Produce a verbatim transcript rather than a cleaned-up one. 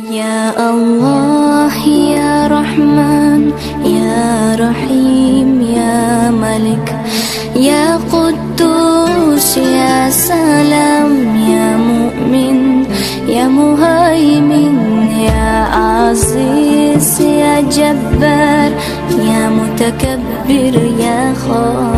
يا الله، يا رحمن، يا رحيم، يا ملك، يا قدوس، يا سلام، يا مؤمن، يا مهيمن، يا عزيز، يا جبار، يا متكبر، يا خالق.